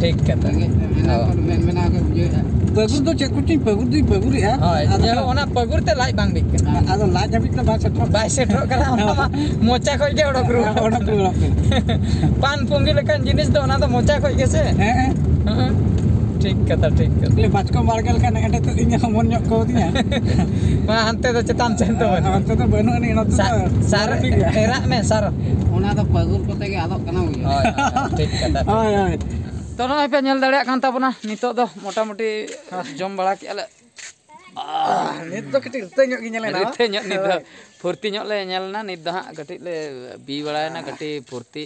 ᱴᱷᱤᱠ ᱠᱟᱛᱷᱟ᱾ ᱨᱮᱸᱜᱮᱡ ᱢᱮᱱᱟᱜ, ᱚ᱾ ᱢᱮᱱᱟᱜ ᱠᱚ ᱵᱩᱡᱷᱟᱹᱣᱮᱫᱼᱟ᱾ ᱯᱟᱹᱜᱩᱨ ᱫᱚ ᱪᱮᱫ ᱠᱚᱪᱚᱧ ᱯᱟᱹᱜᱩᱨ ᱫᱩᱧ ᱯᱟᱹᱜᱩᱨᱮᱫᱼᱟ᱾ ᱦᱳᱭ, ᱟᱫᱚ ᱧᱮᱞᱚᱜ, ᱚᱱᱟ ᱯᱟᱹᱜᱩᱨ ᱛᱮ ᱞᱟᱡ ᱵᱟᱝ ᱵᱤᱜ ᱠᱟᱱᱟ᱾ ᱟᱫᱚ ᱞᱟᱡ ᱦᱟᱹᱵᱤᱡ ᱫᱚ ᱵᱟᱭ ᱥᱮᱴᱮᱨᱚᱜ ᱵᱟᱭ ᱥᱮᱴᱮᱨᱚᱜ ᱠᱟᱱᱟ, ᱚᱱᱟ ᱢᱟ ᱢᱚᱪᱟ ᱠᱷᱚᱡ ᱜᱮ ᱚᱰᱚᱠ ᱨᱩᱣᱟᱹᱲ ᱚᱰᱚᱠ ᱨᱩᱣᱟᱹᱲᱚᱜ ᱠᱟᱱᱟ᱾ ᱯᱟᱱ ᱯᱩᱸᱜᱤ ᱞᱮᱠᱟᱱ ᱡᱤᱱᱤᱥ ᱫᱚ ᱚᱱᱟ ᱫᱚ ᱢᱚᱪᱟ ᱠᱷᱚᱡ ᱜᱮ ᱥᱮ᱾ ᱦᱮᱸ, ᱦᱮᱸ᱾ ᱦᱮᱸ, ᱴᱷᱤᱠ ᱠᱟᱛᱷᱟ, ᱴᱷᱤᱠ ᱠᱟᱛᱷᱟ᱾ ᱵᱚᱞᱮ ᱵᱟᱪᱠᱚᱢ ᱵᱟᱲᱜᱮ ᱞᱮᱠᱟ ᱱᱮᱜᱼᱮ ᱱᱤᱛᱚᱜ ᱤᱧ ᱦᱚᱢᱚᱱ ᱧᱚᱜ ᱠᱚ ᱫᱤᱧᱟ᱾ ᱢᱟ ᱦᱟᱱᱛᱮ ᱫᱚ ᱪᱮᱛᱟᱱ ᱥᱮᱫ ᱫᱚ ᱵᱟᱹᱱᱩᱜᱼᱟ᱾ ᱦᱟᱱᱛᱮ ᱫᱚ ᱵᱟᱹᱱᱩᱜ ᱟᱹᱱᱤᱡ, ᱱᱚᱛᱮ ᱥᱟ-, ᱫᱚ ᱥᱟᱨ ᱴᱷᱤᱠ ᱜᱮᱭᱟ᱾ ᱮᱨᱟᱜ ᱢᱮ, ᱥᱟᱨ᱾ ᱚᱱᱟ ᱫᱚ ᱯᱟᱹᱜᱩᱨ ᱠᱚᱛᱮ ᱜᱮ ᱟᱫᱚᱜ ᱠᱟᱱᱟ, ᱵᱩᱡᱷᱟᱹᱣ᱾ ᱦᱳᱭ, ᱦᱳᱭ, ᱦᱳᱭ, ᱴᱷᱤᱠ ᱠᱟᱛᱷᱟ, ᱴᱷᱤᱠ᱾ ᱦᱳᱭ, ᱦᱳᱭ᱾ ᱛᱚ, ᱱᱚᱜᱼᱚᱭ ᱯᱮ ᱧᱮᱞ ᱫᱟᱲᱮᱭᱟᱜ ᱠᱟᱱ ᱛᱟᱵᱚᱱᱟ, ᱱᱤᱛᱚᱜ ᱫᱚ ᱢᱚᱴᱟᱢᱩᱴᱤ ᱡᱚᱢ ᱵᱟᱲᱟ ᱠᱮᱜᱼᱟ ᱞᱮ᱾ ᱟᱦ, ᱱᱤᱛ ᱫᱚ ᱠᱟᱹᱴᱤᱡ ᱨᱤᱛᱟᱹ ᱧᱚᱜ ᱜᱮ ᱧᱮᱞᱮᱱᱟ, ᱵᱟᱝ? ᱨᱤᱛᱟᱹ ᱧᱚᱜ ᱱᱤᱛ ᱫᱚ᱾ ᱦᱳᱭ᱾ ᱯᱷᱩᱨᱛᱤ ᱧᱚᱜ ᱞᱮ ᱧᱮᱞ ᱮᱱᱟ, ᱱᱤᱛ ᱫᱚ ᱦᱟᱸᱜ ᱠᱟᱹᱴᱤᱡ ᱞᱮ ᱵᱤ ᱵᱟᱲᱟᱭᱮᱱᱟ, ᱦᱮᱸ᱾ ᱠᱟᱹᱴᱤᱡ ᱯᱷᱩᱨᱛᱤ᱾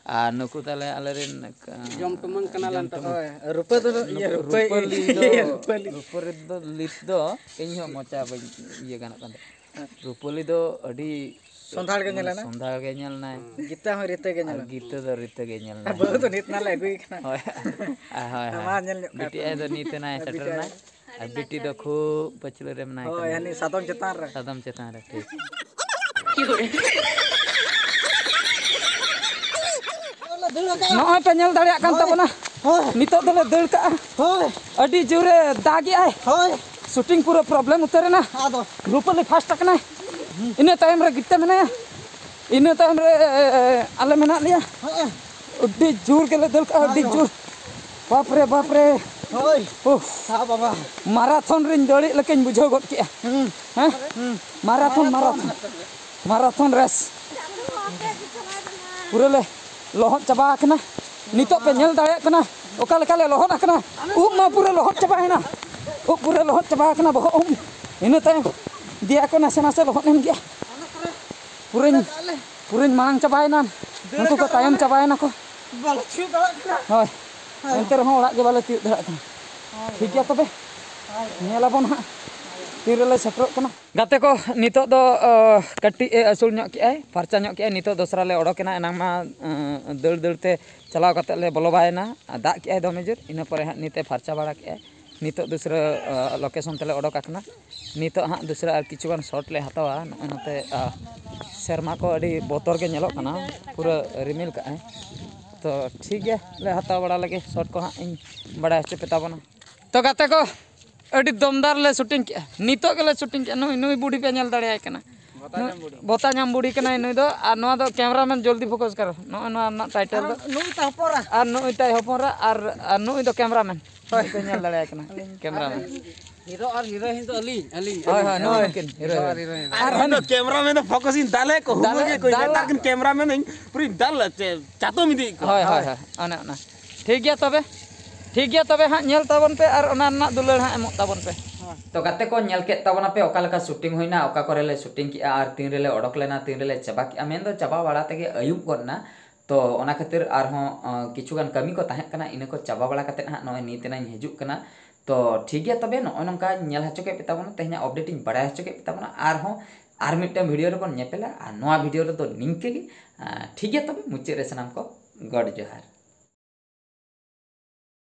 ᱟᱨ ᱱᱩᱠᱩ ᱛᱟᱞᱮ ᱟᱞᱮᱨᱮᱱ, ᱡᱚᱢ ᱴᱩᱢᱟᱹᱝ ᱠᱟᱱᱟ ᱞᱮ ᱡᱚᱢ ᱱᱤᱛᱚᱜ ᱫᱚ᱾ ᱴᱩᱢᱟᱹᱝ᱾ ᱦᱳᱭ, ᱨᱩᱯᱟᱹ ᱫᱚ, ᱤᱭᱟᱹ, ᱱᱩᱠᱩ ᱨᱩᱯᱟᱹᱭ, ᱨᱩᱯᱟᱹᱞᱤ ᱫᱚ, ᱤᱭᱟᱹ, ᱨᱩᱯᱟᱹᱞᱤ᱾ ᱨᱩᱯᱟᱹᱞᱤ ᱫᱚ ᱞᱤᱛ ᱫᱚ ᱤᱧ ᱦᱚᱸ ᱢᱚᱪᱟ ᱵᱟᱹᱧ ᱤᱭᱟᱹ ᱜᱟᱱᱚᱜ ᱠᱟᱱ ᱛᱟᱦᱮᱸᱫ᱾ ᱦᱮᱸ᱾ ᱨᱩᱯᱟᱹᱞᱤ ᱫᱚ ᱟᱹᱰᱤ ᱥᱚᱸᱫᱷᱟᱲ ᱜᱮ ᱧᱮᱞᱮᱱᱟ᱾ ᱥᱚᱸᱫᱷᱟᱲ ᱜᱮ ᱧᱮᱞ ᱮᱱᱟᱭ᱾ ᱜᱤᱛᱟᱹ ᱦᱚᱸ ᱨᱤᱛᱟᱹ ᱜᱮ ᱧᱮᱞ ᱟᱨ ᱮᱱᱟ᱾ ᱜᱤᱛᱟᱹ ᱫᱚ ᱨᱤᱛᱟᱹ ᱜᱮ ᱧᱮᱞ ᱮᱱᱟ᱾ ᱵᱟᱹᱦᱩ ᱫᱚ ᱱᱤᱛ ᱱᱟᱞᱮ ᱟᱹᱜᱩᱭ ᱠᱟᱱᱟ᱾ ᱦᱳᱭ, ᱦᱳᱭ, ᱦᱳᱭ᱾ ᱢᱟ ᱧᱮᱞ ᱧᱚᱜ ᱠᱟᱭ ᱵᱤᱴᱤ ᱯᱮ᱾ ᱟᱭᱳ ᱫᱚ ᱱᱤᱛ ᱮᱱᱟᱭ ᱦᱮᱸ, ᱥᱮᱴᱮᱨ ᱵᱤᱴᱤ ᱮᱱᱟᱭ᱾ ᱟᱭᱳ᱾ ᱟᱨ ᱵᱤᱴᱤ ᱫᱚ ᱠᱷᱩᱵ ᱯᱟᱹᱪᱷᱞᱟᱹ ᱨᱮ ᱢᱮᱱᱟᱭ ᱦᱳᱭ, ᱠᱟᱫᱮᱭᱟ᱾ ᱦᱟᱹᱱᱤ ᱥᱟᱫᱚᱢ ᱪᱮᱛᱟᱱ ᱨᱮ᱾ ᱥᱟᱫᱚᱢ ᱪᱮᱛᱟᱱ ᱨᱮ, ᱴᱷᱤᱠ᱾ ᱱᱚᱜᱼᱚᱭ ᱯᱮ ᱧᱮᱞ ᱫᱟᱲᱮᱭᱟᱜ ᱠᱟᱱ ᱛᱟᱵᱚᱱᱟ᱾ ᱦᱳᱭ᱾ ᱱᱤᱛᱚᱜ ᱫᱚᱞᱮ ᱫᱟᱹᱲ ᱠᱟᱜᱼᱟ᱾ ᱦᱳᱭ᱾ ᱟᱹᱰᱤ ᱡᱳᱨᱮ ᱫᱟᱜᱮᱜᱼᱟᱭ᱾ ᱦᱳᱭ᱾ ᱥᱩᱴᱤᱝ ᱯᱩᱨᱟᱹ ᱯᱨᱚᱵᱞᱮᱢ ᱩᱛᱟᱹᱨ ᱮᱱᱟ᱾ ᱟᱫᱚ᱾ ᱨᱩᱯᱟᱹᱞᱤ ᱯᱷᱟᱥᱴ ᱟᱠᱟᱱᱟᱭ᱾ ᱤᱱᱟᱹ ᱛᱟᱭᱚᱢ ᱨᱮ ᱜᱤᱛᱟᱹ ᱢᱮᱱᱟᱭᱟ᱾ ᱤᱱᱟᱹ ᱛᱟᱭᱚᱢ ᱨᱮ ᱟᱞᱮ ᱢᱮᱱᱟᱜ ᱞᱮᱭᱟ᱾ ᱦᱮᱸ᱾ ᱟᱹᱰᱤ ᱡᱳᱨ ᱜᱮᱞᱮ ᱫᱟᱹᱲ ᱠᱟᱜᱼᱟ, ᱟᱹᱰᱤ ᱡᱳᱨ᱾ ᱵᱟᱯ ᱨᱮ, ᱵᱟᱯ ᱨᱮ᱾ ᱦᱳᱭ᱾ ᱩᱯᱷ᱾ ᱦᱟ ᱵᱟᱵᱟ᱾ ᱢᱟᱨᱟᱛᱷᱚᱱ ᱨᱤᱧ ᱫᱟᱹᱲᱮᱜ ᱞᱮᱠᱟᱧ ᱵᱩᱡᱷᱟᱹᱣ ᱜᱚᱫ ᱠᱮᱜᱼᱟ᱾ ᱦᱩᱸ᱾ ᱦᱮᱸ? ᱦᱩᱸ᱾ ᱢᱟᱨᱟᱛᱷᱚᱱ, ᱢᱟᱨᱟᱛᱷᱚᱱ᱾ ᱢᱟᱨᱟᱛᱷᱚᱱ ᱨᱮᱥ᱾ ᱯᱩᱨᱟᱹ ᱞᱮ ᱞᱚᱦᱚᱫ ᱪᱟᱵᱟ ᱟᱠᱟᱱᱟ᱾ ᱱᱤᱛᱚᱜ ᱯᱮ ᱧᱮᱞ ᱫᱟᱲᱮᱭᱟᱜ ᱠᱟᱱᱟ ᱚᱠᱟ ᱞᱮᱠᱟ ᱞᱮ ᱞᱚᱦᱚᱫ ᱟᱠᱟᱱᱟ᱾ ᱩᱵ ᱢᱟ ᱯᱩᱨᱟᱹ ᱞᱚᱦᱚᱫ ᱪᱟᱵᱟᱭᱮᱱᱟ᱾ ᱩᱵ ᱯᱩᱨᱟᱹ ᱞᱚᱦᱚᱫ ᱪᱟᱵᱟ ᱟᱠᱟᱱᱟ, ᱵᱚᱦᱚᱜ ᱩᱵ᱾ ᱤᱱᱟᱹ ᱛᱟᱭᱚᱢ ᱫᱮᱭᱟ ᱠᱚ ᱱᱟᱥᱮ ᱱᱟᱥᱮ ᱞᱚᱦᱚᱫ ᱮᱱ ᱜᱮᱭᱟ᱾ ᱯᱩᱨᱟᱹᱧ, ᱯᱩᱨᱟᱹᱧ ᱢᱟᱲᱟᱝ ᱪᱟᱵᱟᱭᱮᱱᱟ᱾ ᱩᱱᱠᱩ ᱠᱚ ᱛᱟᱭᱚᱢ ᱪᱟᱵᱟᱭᱮᱱᱟ ᱠᱚ᱾ ᱵᱟᱞᱮ ᱛᱤᱭᱳᱜ ᱫᱟᱲᱮᱭᱟᱜ ᱠᱟᱱᱟ᱾ ᱦᱳᱭ᱾ ᱦᱳᱭ᱾ ᱮᱱᱛᱮ ᱨᱮᱦᱚᱸ ᱚᱲᱟᱜ ᱜᱮ ᱵᱟᱞᱮ ᱛᱤᱭᱳᱜ ᱫᱟᱲᱮᱭᱟᱜ ᱠᱟᱱᱟ᱾ ᱦᱳᱭ᱾ ᱴᱷᱤᱠ ᱜᱮᱭᱟ ᱛᱚᱵᱮ᱾ ᱦᱳᱭ᱾ ᱧᱮᱞ ᱟᱵᱚᱱ ᱦᱟᱸᱜ ᱛᱤᱱ ᱨᱮᱞᱮ ᱥᱮᱴᱮᱨᱚᱜ ᱠᱟᱱᱟ᱾ ᱜᱟᱛᱮ ᱠᱚ, ᱱᱤᱛᱚᱜ ᱫᱚ, ᱚ, ᱠᱟᱹᱴᱤᱡ ᱮ ᱟᱹᱥᱩᱞ ᱧᱚᱜ ᱠᱮᱜᱼᱟᱭ, ᱯᱷᱟᱨᱪᱟ ᱧᱚᱜ ᱠᱮᱜᱼᱟᱭ᱾ ᱱᱤᱛᱚᱜ ᱫᱚᱥᱨᱟ ᱞᱮ ᱚᱰᱚᱠᱮᱱᱟ᱾ ᱮᱱᱟᱝ ᱢᱟ, ᱚ, ᱫᱟᱹᱲ ᱫᱟᱹᱲ ᱛᱮ ᱪᱟᱞᱟᱣ ᱠᱟᱛᱮᱫ ᱞᱮ ᱵᱚᱞᱚ ᱵᱟᱭᱮᱱᱟ᱾ ᱫᱟᱜ ᱠᱮᱜᱼᱟᱭ ᱫᱚᱢᱮ ᱡᱳᱨ, ᱤᱱᱟᱹ ᱯᱚᱨᱮ ᱦᱟᱸᱜ ᱱᱤᱛᱮ ᱯᱷᱟᱨᱪᱟ ᱵᱟᱲᱟ ᱠᱮᱜᱼᱟᱭ᱾ ᱱᱤᱛᱚᱜ ᱫᱚᱥᱨᱟ, ᱚ, ᱞᱳᱠᱮᱥᱚᱱ ᱛᱮᱞᱮ ᱚᱰᱚᱠ ᱟᱠᱟᱱᱟ᱾ ᱱᱤᱛᱚᱜ ᱦᱟᱸᱜ ᱫᱚᱥᱨᱟ ᱟᱨ ᱠᱤᱪᱷᱩ ᱜᱟᱱ ᱥᱚᱴ ᱞᱮ ᱦᱟᱛᱟᱣᱟ᱾ ᱱᱚᱜᱼᱚᱭ ᱱᱚᱛᱮ, ᱚ, ᱥᱮᱨᱢᱟ ᱠᱚ ᱟᱹᱰᱤ ᱵᱚᱛᱚᱨ ᱜᱮ ᱧᱮᱞᱚᱜ ᱠᱟᱱᱟ, ᱯᱩᱨᱟᱹ ᱨᱤᱢᱤᱞ ᱠᱟᱜᱼᱟᱭ᱾ ᱛᱚ ᱴᱷᱤᱠ ᱜᱮᱭᱟ, ᱞᱮ ᱦᱟᱛᱟᱣ ᱵᱟᱲᱟ ᱞᱮᱜᱮ ᱥᱚᱴ ᱠᱚ ᱦᱟᱸᱜ ᱤᱧ ᱵᱟᱲᱟᱭ ᱦᱚᱪᱚ ᱯᱮ ᱛᱟᱵᱚᱱᱟ᱾ ᱛᱚ ᱜᱟᱛᱮ ᱠᱚ, ᱟᱹᱰᱤ ᱫᱚᱢᱫᱟᱨ ᱞᱮ ᱥᱩᱴᱤᱝ ᱠᱮᱜᱼᱟ᱾ ᱱᱤᱛᱚᱜ ᱜᱮᱞᱮ ᱥᱩᱴᱤᱝ ᱠᱮᱜᱼᱟ᱾ ᱱᱩᱭ, ᱱᱩᱭ ᱵᱩᱰᱷᱤ ᱯᱮ ᱧᱮᱞ ᱫᱟᱲᱮᱭᱟᱭ ᱠᱟᱱᱟ᱾ ᱵᱚᱛᱟ ᱧᱟᱢ ᱵᱩᱰᱷᱤ᱾ ᱵᱚᱛᱟ ᱧᱟᱢ ᱵᱩᱰᱷᱤ ᱠᱟᱱᱟᱭ ᱱᱩᱭ ᱫᱚ᱾ ᱟᱨ ᱱᱚᱣᱟ ᱫᱚ ᱠᱮᱢᱨᱟᱢᱮᱱ ᱡᱚᱞᱫᱤ ᱯᱷᱳᱠᱟᱥ ᱠᱟᱨᱚ᱾ ᱱᱚᱜᱼᱚᱭ ᱱᱚᱣᱟ ᱨᱮᱱᱟᱜ ᱴᱟᱭᱴᱮᱞ ᱟᱨ ᱫᱚ᱾ ᱱᱩᱭ ᱛᱟᱭ ᱦᱚᱯᱚᱱ ᱨᱟ᱾ ᱟᱨ ᱱᱩᱭ ᱛᱟᱭ ᱦᱚᱯᱚᱱ ᱨᱟ᱾ ᱟᱨ, ᱟᱨ ᱱᱩᱭ ᱫᱚ ᱠᱮᱢᱨᱟᱢᱮᱱ᱾ ᱦᱳᱭ᱾ ᱱᱩᱭ ᱯᱮ ᱧᱮᱞ ᱫᱟᱲᱮᱭᱟᱭ ᱠᱟᱱᱟ᱾ ᱟᱹᱞᱤᱧ᱾ ᱠᱮᱢᱨᱟᱢᱮᱱ᱾ ᱦᱤᱨᱳ ᱟᱨ ᱦᱤᱨᱳᱭᱤᱱ ᱫᱚ ᱟᱹᱞᱤᱧ, ᱟᱹᱞᱤᱧ, ᱦᱳᱭ, ᱟᱹᱞᱤᱧ᱾ ᱦᱳᱭ, ᱱᱩᱭ ᱦᱤᱨᱳ ᱱᱩᱠᱤᱱ, ᱦᱤᱨᱳ ᱟᱨ ᱦᱤᱨᱳᱭᱤᱱ᱾ ᱦᱤᱨᱳᱭᱤᱱ᱾ ᱟᱨ ᱤᱧ ᱫᱚ ᱦᱟᱱᱮ ᱠᱮᱢᱨᱟᱢᱮᱱ ᱫᱚ ᱯᱷᱳᱠᱟᱥ ᱤᱧ ᱫᱟᱞᱮ ᱠᱚ, ᱫᱟᱞᱮ, ᱦᱩᱲᱩ ᱜᱮ ᱠᱚ, ᱫᱟᱞᱮ᱾ ᱱᱮᱛᱟᱨ ᱠᱤᱱ ᱠᱮᱢᱨᱟᱢᱮᱱ ᱤᱧ ᱯᱩᱨᱟᱹᱧ ᱫᱟᱞ ᱪᱮ-, ᱪᱟᱛᱚᱢ ᱤᱫᱤᱭᱮᱫ ᱠᱚᱣᱟ᱾ ᱦᱳᱭ, ᱦᱳᱭ, ᱦᱳᱭ᱾ ᱦᱳᱭ, ᱚᱱᱮ ᱚᱱᱟ᱾ ᱴᱷᱤᱠ ᱜᱮᱭᱟ ᱛᱚᱵᱮ᱾ ᱴᱷᱤᱠ ᱜᱮᱭᱟ ᱛᱚᱵᱮ ᱦᱟᱸᱜ, ᱧᱮᱞ ᱛᱟᱵᱚᱱ ᱯᱮ ᱟᱨ ᱚᱱᱟ ᱨᱮᱱᱟᱜ ᱫᱩᱞᱟᱹᱲ ᱦᱟᱸᱜ ᱮᱢᱚᱜ ᱛᱟᱵᱚᱱ ᱯᱮ᱾ ᱦᱳᱭ᱾ ᱛᱚ ᱜᱟᱛᱮ ᱠᱚ, ᱧᱮᱞ ᱠᱮᱫ ᱛᱟᱵᱚᱱᱟᱯᱮ ᱚᱠᱟ ᱞᱮᱠᱟ ᱥᱩᱴᱤᱝ ᱦᱩᱭᱱᱟ, ᱚᱠᱟ ᱠᱚᱨᱮ ᱞᱮ ᱥᱩᱴᱤᱝ ᱠᱮᱜᱼᱟ ᱟᱨ ᱛᱤᱱ ᱨᱮᱞᱮ ᱚᱰᱚᱠ ᱞᱮᱱᱟ, ᱛᱤᱱ ᱨᱮᱞᱮ ᱪᱟᱵᱟ ᱠᱮᱜᱼᱟ᱾ ᱢᱮᱱᱫᱚ ᱪᱟᱵᱟ ᱵᱟᱲᱟ ᱛᱮᱜᱮ ᱟᱹᱭᱩᱵ ᱜᱚᱫ ᱮᱱᱟ᱾ ᱛᱚ ᱚᱱᱟ ᱠᱷᱟᱹᱛᱤᱨ ᱟᱨᱦᱚᱸ, ᱟᱸ, ᱠᱤᱪᱷᱩ ᱜᱟᱱ ᱠᱟᱹᱢᱤ ᱠᱚ ᱛᱟᱦᱮᱸ ᱠᱟᱱᱟ, ᱤᱱᱟᱹ ᱠᱚ ᱪᱟᱵᱟ ᱵᱟᱲᱟ ᱠᱟᱛᱮᱫ ᱦᱟᱸᱜ ᱱᱚᱜᱼᱚᱭ ᱱᱤᱛ ᱮᱱᱟᱧ ᱦᱤᱡᱩᱜ ᱠᱟᱱᱟ᱾ ᱛᱚ ᱴᱷᱤᱠ ᱜᱮᱭᱟ ᱛᱚᱵᱮ, ᱱᱚᱜᱼᱚᱭ ᱱᱚᱝᱠᱟ ᱧᱮᱞ ᱦᱚᱪᱚ ᱠᱮᱫ ᱯᱮ ᱛᱟᱵᱚᱱᱟ, ᱛᱮᱦᱮᱧᱟᱜ ᱟᱯᱰᱮᱴ ᱤᱧ ᱵᱟᱲᱟᱭ ᱦᱚᱪᱚ ᱠᱮᱫ ᱯᱮ ᱛᱟᱵᱚᱱᱟ᱾ ᱟᱨᱦᱚᱸ ᱟᱨ ᱢᱤᱫᱴᱟᱝ ᱵᱷᱤᱰᱤᱭᱳ ᱨᱮᱵᱚᱱ ᱧᱮᱯᱮᱞᱟ᱾ ᱟᱨ ᱱᱚᱣᱟ ᱵᱷᱤᱰᱤᱭᱳ ᱨᱮᱫᱚ ᱱᱤᱝᱠᱟᱹ ᱜᱮ᱾ ᱟᱸ, ᱴᱷᱤᱠ ᱜᱮᱭᱟ ᱛᱚᱵᱮ, ᱢᱩᱪᱟᱹᱫ ᱨᱮ ᱥᱟᱱᱟᱢ ᱠᱚ ᱜᱚᱰ ᱡᱚᱦᱟᱨ᱾